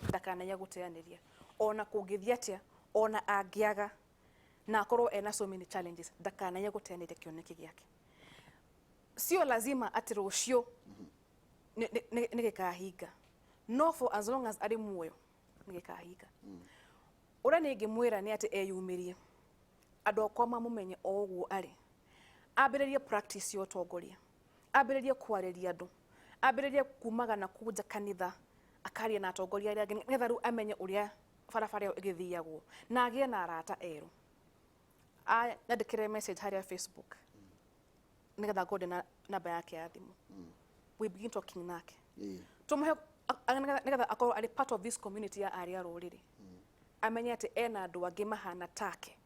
ndakanaia gũteanĩria ona kũngĩthiĩ atĩa, ona angĩaga na akorwo ena so many challenges, ndakanaia gũteanĩria kĩoneki gĩake. Sio lazima atĩ rũciũ nĩ gĩkahinga, no for as long as arĩ muoyo nĩ gĩkahinga. Ũrĩa niĩ ingĩmwĩra nĩ atĩ eyumĩrie, andũ akwa mamũmenye o ũguo arĩ, ambĩrĩrie practice ya ũtongoria, ambĩrĩrie kwarĩria andũ, ambĩrĩrie kumaga na kunja kanitha akaria na atongoria arĩa angĩ, nĩgetha rĩu amenye ũrĩa barabara ĩyo ĩgĩthiagwo na agĩe na arata erũ. Nyandĩkĩre message harĩa Facebook nĩgetha ngorwo ndĩna namba yake ya thimũ, we begin talking nake, tũmũhe nĩgetha akorwo arĩ part of this community ya arĩa rũrĩrĩ, amenye atĩ ena andũ angĩ mahana take.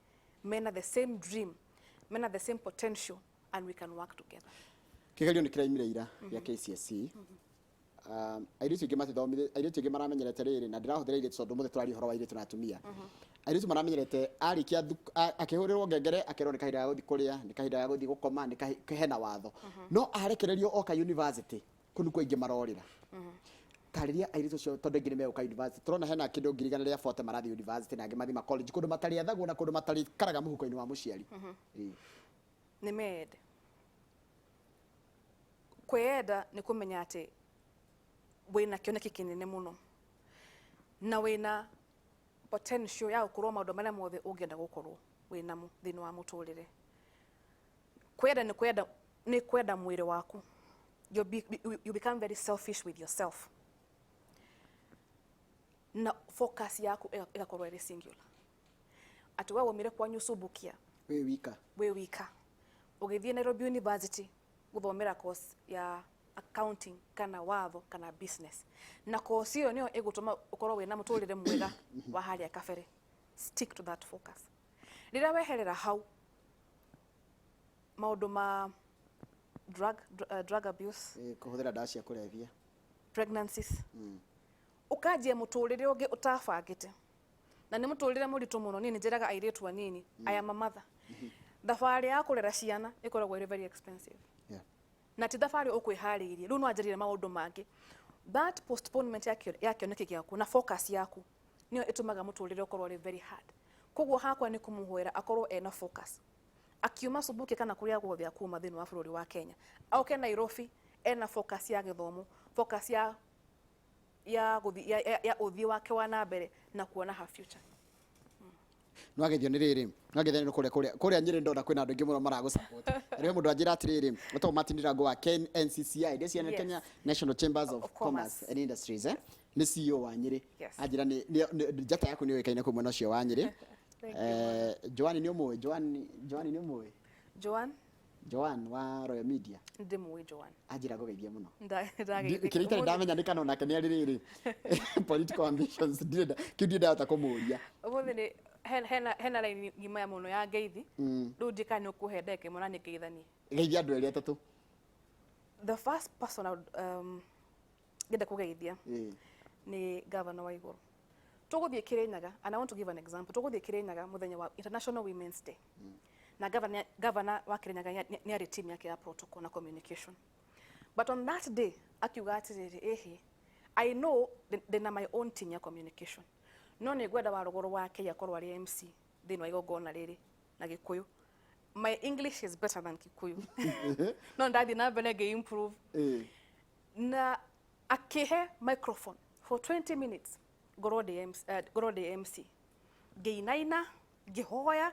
Mena the same dream, mena the same potential, and we can work together. Kigerio nĩ kĩraimire ira gĩa KCSE. Airĩtu aingĩ matithomire, airĩtu aingĩ maramenyerete rĩrĩ, na ndĩrahũthĩra airĩtu tondũ mũthĩ tũraria ũhoro wa airĩtu na atumia. Airĩtu maramenyerete arĩkia akĩhũrĩrwo ngengere akerwo nĩ kahinda ga gũthiĩ kũrĩa, nĩ kahinda ga gũthiĩ gũkoma, nĩ hena watho. No arekererio oka university, kũu nĩkuo aingĩ marorĩra. Tarĩria airĩtu acio tondũ aingĩ nĩ megũka university. Tũrona hena kĩndũ 140,000 marathiĩ university na angĩ mathiĩ ma college kũndũ matarĩathagwo na kũndũ matarĩkaraga mũhuko-inĩ wa mũciari. Ĩĩ. Nĩ meyende. Kwĩyenda nĩ kũmenya atĩ wĩna kĩoneki kĩnene mũno na wĩna potential ya gũkorwo maũndũ marĩa mothe ũngĩenda gũkorwo wĩnamo thĩinĩ wa mũtũrĩre. Kwĩyenda nĩ kwenda, nĩ kwenda mwĩrĩ waku. You become very selfish with yourself, na focus yaku ĩgakorwo ĩrĩ singular, atĩ we waumire kwanyu Subukia wĩ wika, wĩ wika, ũgĩthiĩ Nairobi University gũthomera course ya accounting kana watho kana business, na course ĩyo nĩyo ĩgũtũma ũkorwo wĩna mũtũrĩre mwega wa harĩa kabere. Stick to that focus. Rĩrĩa weherera hau, maũndũ ma drug abuse, Kũhũthĩra ndawa cia kũrebia, pregnancies, ũkanjia mũtũrĩre ũngĩ ũtabangĩte, na nĩ mũtũrĩre mũritũ mũno. Niĩ nĩ njĩraga airĩtu anini aya mamatha, thabarĩ ya kũrera ciana ĩkoragwo ĩrĩ very expensive na ti thabarĩ ũkwĩharĩirie. Rĩu no anjĩrĩre maũndũ mangĩ. That postponement ya kĩoneki gĩaku na focus yaku nĩyo ĩtũmaga mũtũrĩre ũkorwo ũrĩ very hard. Koguo hakwa nĩ kũmũhoera akorwo ena focus akiuma Subukia kana kũrĩa guothe akuma thĩinĩ wa bũrũri wa Kenya, oke Nairobi ena focus ya gĩthomo, focus ya gũthi ya ũthiĩ wake wa na mbere na kuona her future. Nĩwagethio nĩ rĩrĩ, nĩwagethio nĩ kũrĩa Nyĩrĩ. Ndona kwĩna andũ aingĩ mũno maragũ support. Rĩu mũndũ anjĩra atĩrĩrĩ, wĩtagwo Martin Ndirango wa KNCCI, ndĩciana Kenya National Chambers of of Commerce Commerce and Industries, eh, nĩ CEO wa Nyĩrĩ. Yes. Anjĩra nĩ njata yaku nĩ ũĩkaine kũu mwena ũcio wa Nyĩrĩ. Thank you. Joan nĩ ũmũĩ? Joan, Joan nĩ ũmũĩ? Joan? Joan wa Royal Media. Ndĩmũĩ Joan. Anjĩra ngũgeithie mũno. Ndageithĩka. Kĩrĩa itarĩ ndamenya nĩ kana onake nĩ arĩ rĩrĩ political ambitions, ndirĩ kĩu ndirĩ ndahota kũmũria. Ũmũthĩ nĩ hena raini ng'ima ya mũno ya ngeithi. Rĩu ndiĩ kana nĩ ũkũhe ndagĩka ĩmwe na nĩ ngeithanie. Geithia andũ erĩ atatũ. The first person I would, ngenda kũgeithia nĩ Governor wa Igũrũ. Tũgũthiĩ Kĩrĩnyaga, and I want to give an example. Tũgũthiĩ Kĩrĩnyaga mũthenya wa International Women's Day, na governor wa Kĩrĩnyaga nĩ arĩ team yake ya protocol na communication, but on that day akiuga atĩrĩrĩ, ĩhĩ, I know ndĩna my own team ya communication, no nĩ ngwenda wa rũgũrũ wa Kenya akorwo arĩ MC thĩinĩ wa igongona rĩrĩ na Gĩkũyũ. My English is better than Kikuyu, no ndathiĩ na mbere ngĩ improve. Na akĩhe microphone for 20 minutes ngorwo ndĩ MC, ngorwo ndĩ MC, ngĩinaina, ngĩhoya,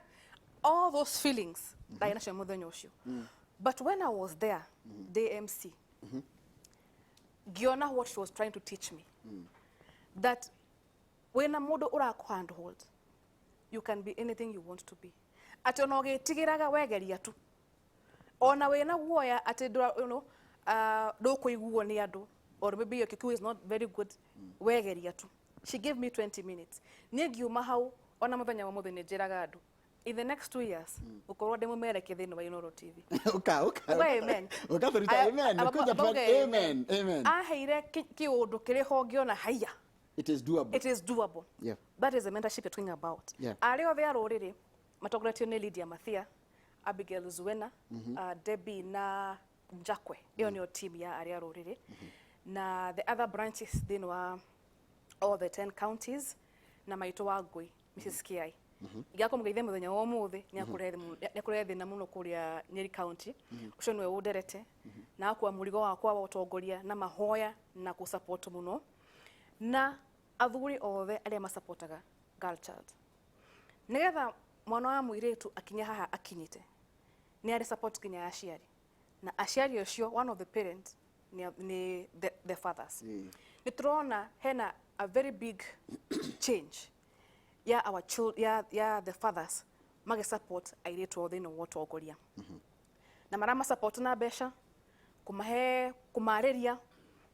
all those feelings ndarĩ nacio mũthenya ũcio. But when I was there ndĩ MC, ngĩona what she was trying to teach me, that wĩna mũndũ ũrakũ handhold, you can be anything you want to be, atĩ ona ũgĩtigĩraga wegeria tu, ona wĩna guoya atĩ ndũkũiguo nĩ andũ, or maybe your Kikuyu is not very good, wegeria tu. She gave me 20 minutes, niĩ ngiuma hau. Ona mũthenya wa mũthĩ nĩ njĩraga andũ, in the next 2 years gũkorwo ndĩ mũmerekia thĩinĩ wa Inooro TV. Uka uka. Uga amen. Uka tũruta amen. Kuja Bauge. Amen. Amen. Aheire kĩũndũ kĩrĩ ho ngĩona haiya. It is doable. It is doable. That is the mentorship you're talking about. Arĩa othe a rũrĩrĩ matongoretio nĩ Lydia Mathia, Abigail Zuena, Debbie na Njakwe, ĩyo nĩyo team ya arĩa a rũrĩrĩ, na the other branches thĩinĩ wa all the 10 counties, na maitũ wa ngũi Mrs. Kiai ingĩakũmũgeithia mũthenya wa ũmũthĩ, nĩ akũrehe thĩna mũno kũrĩa Nyeri County. Ũcio nĩwe ũnderete na akua mũrigo wakwa wa ũtongoria na mahoya na kũ support mũno, na athuri othe arĩa masapotaga girl child nigetha mwana wa mũirĩtu akinye haha akinyĩte. Nĩ arĩ support nginya ya aciari, na aciari acio, one of the parents nĩ the fathers. Nĩ tũrona hena a very big change ya our ya the fathers magi support airĩtu ao thĩinĩ wa ũtongoria, na marama support na mbeca, kũmahe, kũmarĩria,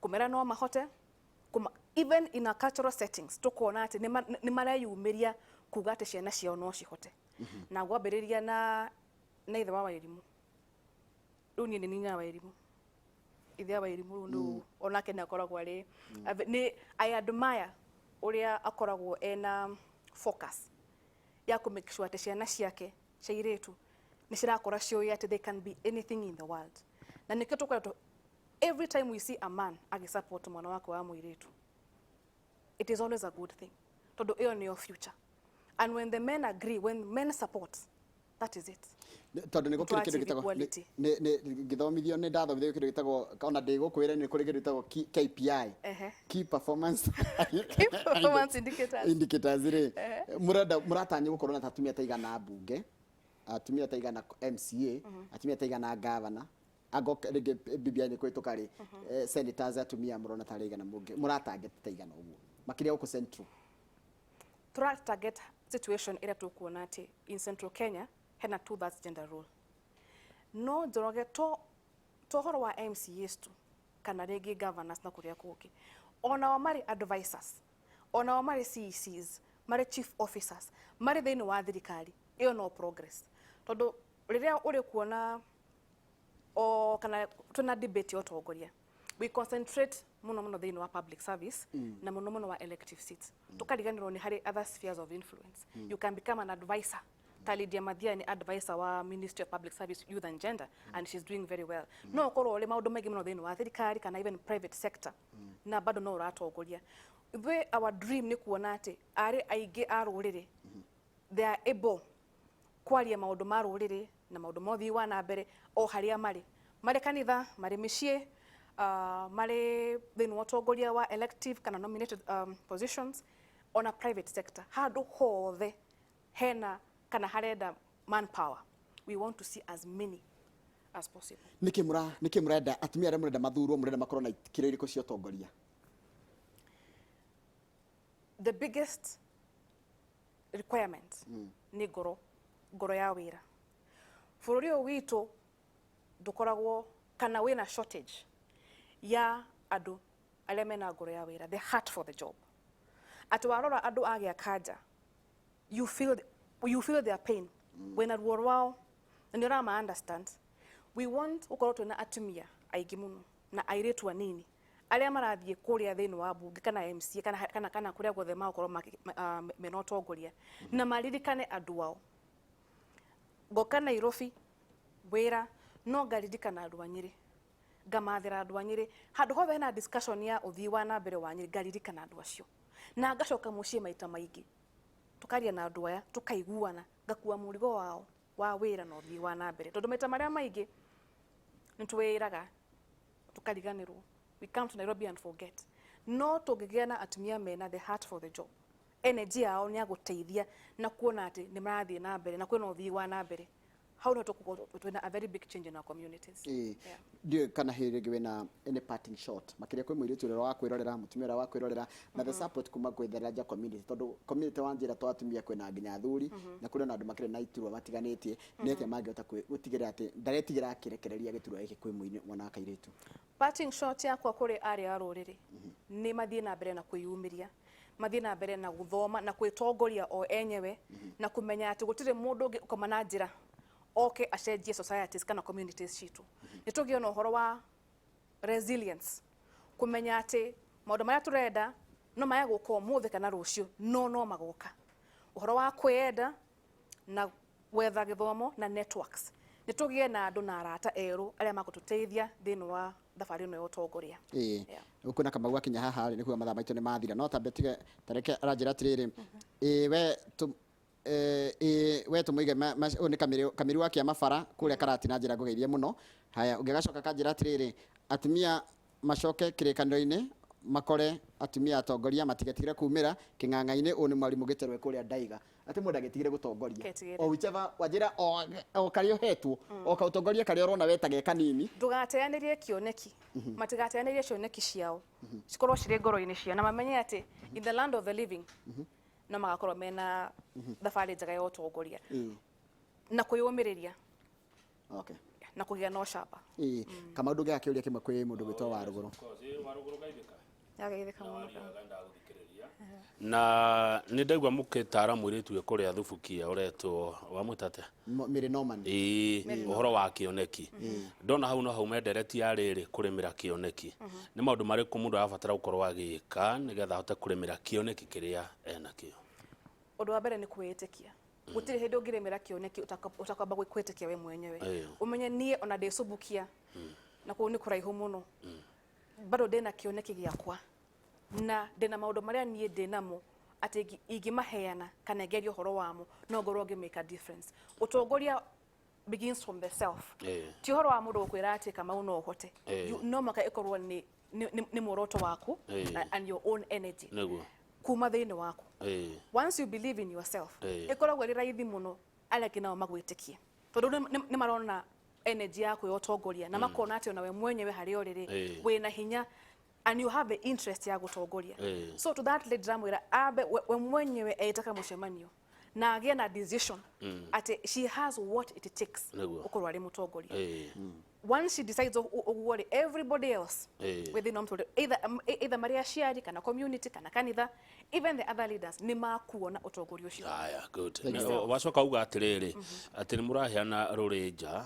kũmera no mahote even in a cultural settings, tũkona atĩ nĩ mareyumĩria kuga atĩ ciana ciao no cihote. Na gwambĩrĩria na ithe wa Wairimu. Rĩu niĩ nĩ nyina wa Wairimu, ithe wa Wairimu rĩu nĩ onake nĩ akoragwo arĩ nĩ I admire ũrĩa akoragwo ena focus ya kũ make sure atĩ ciana ciake cia irĩtu nĩ cirakũra ciũĩ atĩ they can be anything in the world. Na nĩkĩo tũkoretwo, every time we see a man agĩsupport mwana wake wa mũirĩtu, it is always a good thing, tondũ ĩyo nĩyo future. And when the men agree, when men support, that is it. Tondũ nĩ gũkĩrĩ kĩndũ Achieve gĩtagwo equality. Nĩ ngĩthomithio, nĩ ndathomithio kĩndũ gĩtagwo, ona ndĩgũkwĩra, nĩ kũrĩ kĩndũ gĩtagwo KPI. Key performance Key performance indicators. Indicators rĩ, mũrenda mũratanya gũkorwo na atumia ta igana mbunge, atumia ta igana MCA, atumia ta igana governor, ango rĩngĩ BBI nĩ kũhĩtũka rĩ, senators atumia mũrona tarĩ igana mũngĩ mũratarget ta igana ũguo makĩria gũkũ Central? Tũra target situation ĩrĩa tũkuona atĩ in Central Kenya hena two thirds gender rule. No Njoroge, to ũhoro wa MCAs tu kana rĩngĩ governors na kũrĩa kũngĩ, onao marĩ advisors, onao marĩ CECs, marĩ chief officers, marĩ thĩinĩ wa thirikari ĩyo, no progress, tondũ rĩrĩa ũrĩ kuona o kana twĩna debate ya ũtongoria, we concentrate mũno mũno thĩinĩ wa public service na mũno mũno wa elective seats, tũkariganĩrwo nĩ harĩ other spheres of influence. You can become an advisor, ta Lydia Mathia nĩ advisor wa Ministry of Public Service, Youth and Gender, and she's doing very well. No ũkorwo ũrĩ maũndũ maingĩ mũno thĩinĩ wa thirikari kana even private sector na bado no ũratongoria. Ithuĩ our dream nĩ kuona atĩ arĩ aingĩ a rũrĩrĩ, they are able kwaria maũndũ ma rũrĩrĩ na maũndũ ma ũthii wa na mbere o harĩa marĩ kanitha, marĩ mĩciĩ, marĩ thĩinĩ wa ũtongoria wa elective kana nominated positions, ona private sector, handũ hothe hena kana harenda manpower, we want to see as many as possible. Nĩkĩ mũrenda atumia arĩa mũrenda mathurwo, mũrenda makorwo na ikĩro irĩkũ cia ũtongoria? The biggest requirement nĩ ngoro ya wĩra. Bũrũri ũyũ witũ ndũkoragwo kana wĩna shortage ya andũ arĩa mena ngoro ya wĩra, the heart for the job. Atĩ warora andũ a gĩa kanja, you feel their pain, wĩna ruo rwao na nĩ ũrama understand. We want gũkorwo twĩna atumia aingĩ mũno na airĩtu anini arĩa marathiĩ kũrĩa thĩinĩ wa bunge kana MCA kana kũrĩa guothe magũkorwo mena ũtongoria na maririkane andũ ao. Ngoka Nairobi wĩra, no ngaririkana andũ a Nyĩrĩ, ngamathĩra andũ a Nyĩrĩ. Handũ hothe hena discussion ya ũthii wa na mbere wa Nyĩrĩ, ngaririkana andũ acio na ngacoka mũciĩ maita maingĩ, tukaria na andũ aya, tukaiguana, ngakua mũrigo wao wa wĩra na ũthii wa na mbere, tondũ maita marĩa maingĩ nĩ twĩraga tukariganĩrwo. We come to Nairobi and forget. No tũngĩgĩa na atumia mena the heart for the job, energy yao nĩ ya gũteithia na kuona atĩ nĩ marathiĩ na mbere na kwĩna ũthii wa na mbere, hau no tũkũkorwo twĩna a very big change in our communities. Ndiũĩ kana hĩndĩ rĩngĩ wĩna any parting shot, makĩria kwĩ mũirĩtu ũrĩa wa kwĩrorera, mũtumia ũrĩa wa kwĩrorera, na the support kuma kwĩ the larger community, tondũ community wa njĩra to atumia, kwĩna nginya athuri na kũrĩ ona andũ makĩrĩ na iturwa matiganĩtie. Nĩ atĩa mangĩhota gũtigĩrĩra atĩ ndaretigĩra akĩrekereria gĩturwa gĩkĩ kwĩ mwana wa kairĩtu? Parting shot yakwa kũrĩ arĩa a rũrĩrĩ nĩ mathiĩ na mbere na kwĩyumĩria, mathiĩ na mbere na gũthoma na kwĩtongoria o enyewe, na kũmenya atĩ gũtirĩ mũndũ ũngĩ ũkoma na njĩra oke acenjie societies kana communities citũ. Nĩ tũgĩe na ũhoro wa resilience, kũmenya atĩ maũndũ marĩa tũrenda no maya gũka ũmũthĩ kana rũciũ, no magoka. Ũhoro wa kwĩyenda na gwetha gĩthomo na networks, nĩ tũgĩe na andũ na arata erũ arĩa magũtũteithia thĩinĩ wa thabarĩ ĩno ya ũtongoria. Kwĩna Kamau akinya haha rĩ, nĩ kuga mathaa maitũ nĩ mathira, no tambe tige tareke aranjĩra atĩrĩrĩ, ĩĩ we ĩĩ we tũmũige ũyũ nĩ Kamĩrũ wa Kĩama bara kũrĩa Karatina, njĩra ngũgeithie mũno. Haya, ũngĩ agacoka akanjĩra atĩrĩrĩ, atumia macoke kĩrĩkanĩro-inĩ, makore atumia atongoria, matigetigĩre kumĩra kĩng'ang'a-inĩ. Ũyũ nĩ mwarimũ Gĩterwe kũrĩa Ndaiga, atĩ mũndũ agĩtigĩre gũtongoria. Ketigĩre. O whichever wanjĩra o karĩa ũhetwo, o kaũtongoria karĩa ũrona we ta ge kanini. Ndũgateanĩrie kĩoneki, matigateanĩrie cioneki ciao, cikorwo cirĩ ngoro-inĩ ciao na mamenye atĩ in the land of the living no magakorwo mena thabarĩ njega ya ũtongoria na kwĩyũmĩrĩria na kũgĩa na ũcamba. Kamau, ndũngĩaga kĩũria kĩmwe kwĩ mũndũ gwĩtwo wa rũgũrũ? Of course, ĩ warũgũrũ gaithĩka. Yagaithĩka Na mũno. waria wega, ndagũthikĩrĩria. Na nĩ ndaigua mũkĩtara mũirĩtu wĩ kũrĩa Thubukia ũretwo wamwĩta atĩa? Mary Norman. Ĩĩ, ũhoro wa kĩoneki ndona hau no hau mendereti ya rĩrĩ kũrĩmĩra kĩoneki. Nĩ maũndũ marĩkũ mũndũ arabatara gũkorwo agĩka nĩgetha ahote kũrĩmĩra kĩoneki kĩrĩa enakĩo? Ũndũ wa mbere nĩ kwĩĩtĩkia. Gũtirĩ hĩndĩ ũngĩrĩmĩra kĩoneki ũtakwamba kwĩtĩkia we mwenyewe. Ũmenye niĩ ona ndĩcumbukia na kũu nĩ kũraihu mũno, bado ndĩna kĩoneki gĩakwa na ndĩna maũndũ marĩa niĩ ndĩnamo atĩ ingĩmaheana kana ngerie ũhoro wamo no ngorwo ngĩ make a difference. Ũtongoria begins from the self. Ti ũhoro wa mũndũ gũkwĩra atĩ Kamau no ũhote. No mũhaka ĩkorwo nĩ muoroto waku and your own energy kuma thĩinĩ waku. Once you believe in yourself, ĩkoragwo ĩrĩ raithi mũno arĩa angĩ nao magwĩtĩkie, tondũ nĩ marona energy yaku ya ũtongoria na makona atĩ ona we mwenyewe harĩa ũrĩ rĩ, wĩna hinya and you have the interest ya gũtongoria. So to that lady ndĩramwĩra ambe we mwenyewe etaka mũcemanio na agĩe na decision atĩ she has what it takes gũkorwo arĩ mũtongoria. Once she decides ũguo rĩ, everybody else within mũtũrĩre, either marĩ aciari kana community kana kanitha, even the other leaders, nĩ makuona ũtongoria ũcio. Haya, good. Wacoka uga atĩrĩrĩ, atĩ nĩ mũraheana rũrĩnja,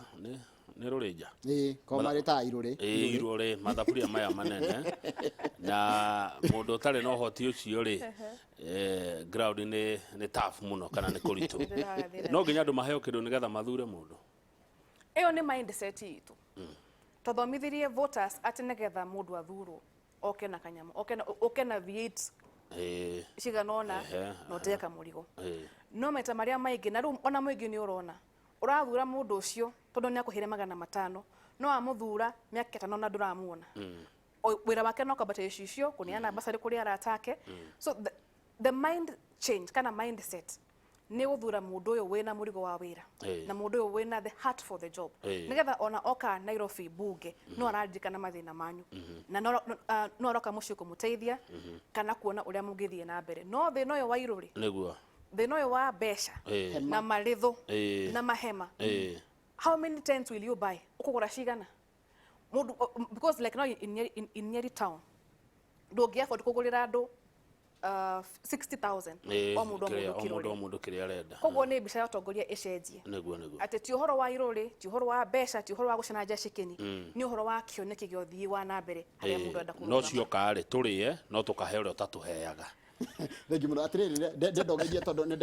nĩ rũrĩnja? Ĩĩ, ko marĩ ta irũrĩ. Ĩĩ, irũrĩ, mathaburia maya manene, na mũndũ ũtarĩ na ũhoti ũcio rĩ, ground nĩ tough mũno kana nĩ kũritũ. No nginya andũ maheo kĩndũ nĩgetha mathure mũndũ. Ĩyo nĩ mindset itũ. Twathomithirie voters atĩ nĩgetha mũndũ athurwo oke na kanyamũ, oke na V8 cigana ũna na ũtege kamũrigo. No maita marĩa maingĩ, na rĩu ona mũingĩ nĩ ũrona, ũrathura mũndũ ũcio tondũ nĩ akũheire 500, no amũthura mĩaka 5 na ndũramuona. Wĩra wake no kwambatia gĩcicio, kũneana basarĩ kũrĩ arata ake. So the mind change kana mindset nĩ gũthura mũndũ ũyũ wĩna mũrigo wa wĩra na mũndũ ũyũ wĩna the heart for the job, nĩgetha ona oka Nairobi bunge no araririkana mathĩna manyu na no aroka mũciĩ kũmũteithia kana kuona ũrĩa mũngĩthiĩ na mbere. No thĩna ũyũ wa irũrĩ, thĩna ũyũ wa mbeca na marĩthũ na mahema, how many tents will you buy? Ũkũgũra cigana? Mũndũ, because like now in Nyeri town ndũngĩ afford kũgũrĩra andũ 60,000 o mũndũ o mũndũ o mũndũ kĩrore. O mũndũ kĩrĩa arenda. Koguo nĩ mbica ya ũtongoria ĩcenjie. Nĩguo, nĩguo. Atĩ ti ũhoro wa irũrĩ, ti ũhoro wa mbeca, ti ũhoro wa gũcana cekeni, nĩ ũhoro wa kĩoneki gĩa ũthii wa na mbere harĩa mũndũ arenda No kũrũgama. cioka rĩ, tũrĩe no tũkahe ũrĩa ũtatũheaga. Thengi mũno. Atĩrĩrĩ, ndenda ũgeithie tondũ nĩ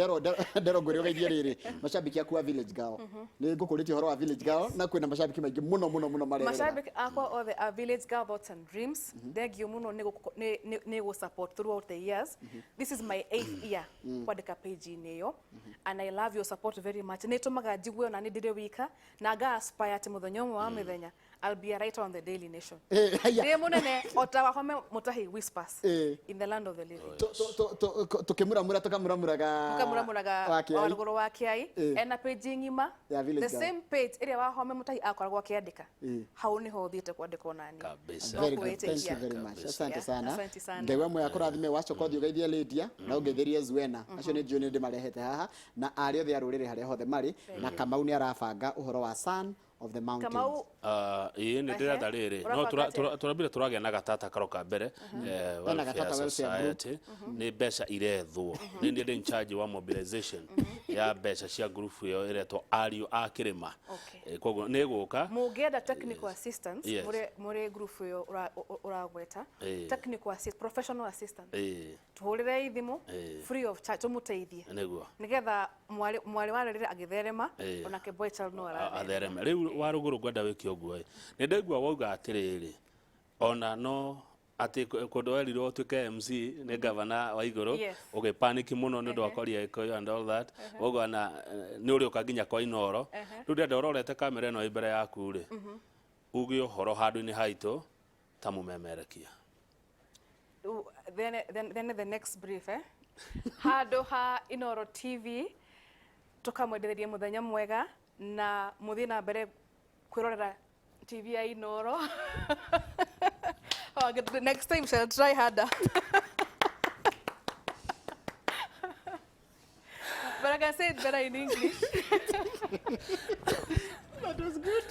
nderwo ngwĩre ũgeithie rĩrĩ macambĩki aku a Village Girl. Nĩ ngũkũrĩtie ũhoro wa Village Girl na kwĩna macambĩki maingĩ mũno mũno mũno marerorera. Macambĩki akwa othe a Village Girl Thoughts and Dreams, thengiũ mũno nĩ gũ support throughout the years. This is my 8th year kwandĩka page-inĩ ĩyo and I love your support very much. Nĩ ĩtũmaga njigue ona nĩ ndĩrĩ wika na nga aspire atĩ mũthenya ũmwe wa mĩthenya I'll be a writer on the Daily Nation. Haya. Ndĩ mũnene o ta Wahome Mutahi Whispers in the land of the living. Tũkĩmuramura tũkamuramuraga Tũkamuramuraga wa Kĩai. wa rũgũrũ wa Kĩai. Ena page ng'ima. Ya Village The Girl. same page ĩrĩa Wahome Mutahi akoragwo akĩandĩka. Hau nĩho thiĩte kwandĩkwo nani. Kabisa. Very good. Thank you Kwĩĩtĩkia. very much. Kabisa. Asante Yeah, sana. asante sana. Ngai wa muoyo akũrathime. Wacoka ũthiĩ ũgeithie Lydia na ũngeithĩrie Zuena. Acio nĩ njũĩ nĩ ndĩmarehete haha na arĩa othe a rũrĩrĩ harĩa hothe marĩ, na Kamau nĩ arabanga ũhoro wa Son of the Mountains. Kamau, Ĩĩ, nĩ ndĩretha rĩrĩ. No Ũrabanga atĩa? Tũrambire tũragĩa na gatata karoka mbere, Ena Welfare Gatata Welfare Group. Society nĩ mbeca irethwo. Nĩ niĩ ndĩ in charge wa mobilization ya mbeca cia group ĩyo ĩretwo Ariũ a Kĩrĩma. Koguo nĩ ĩgũka. Mũngĩenda technical assistance, mũrĩ group ĩyo ũragweta, technical assist, professional assistance, tũhũrĩrei thimũ free of charge tũmũteithie nĩgetha mwarĩ wa rũrĩrĩ agĩtherema, onake boy child no aratherema. Athereme. Rĩu wa rũgũrũ ngwenda wĩke ũguo ĩ. Nĩ ndaigua wauga atĩrĩrĩ, ona no atĩ kũndũ werirwo ũtuĩke MC nĩ gavana wa igũrũ, ũgĩpaniki mũno nĩ ũndũ wa kwaria Gĩkũyũ and all that, ũguo ona nĩ ũrĩũka nginya kwa Inooro. Rĩu ndĩrenda ũrorete kamera ĩno ĩ mbere yaku rĩ, uge ũhoro handũ-inĩ haitũ ta mũmemerekia. Then the next brief, handũ ha Inooro TV tũkamwendereria mũthenya mwega na mũthiĩ na mbere kwĩrorera TV ya Inooro. Oh, the next time shall try harder. But I can say it better in English. That was good.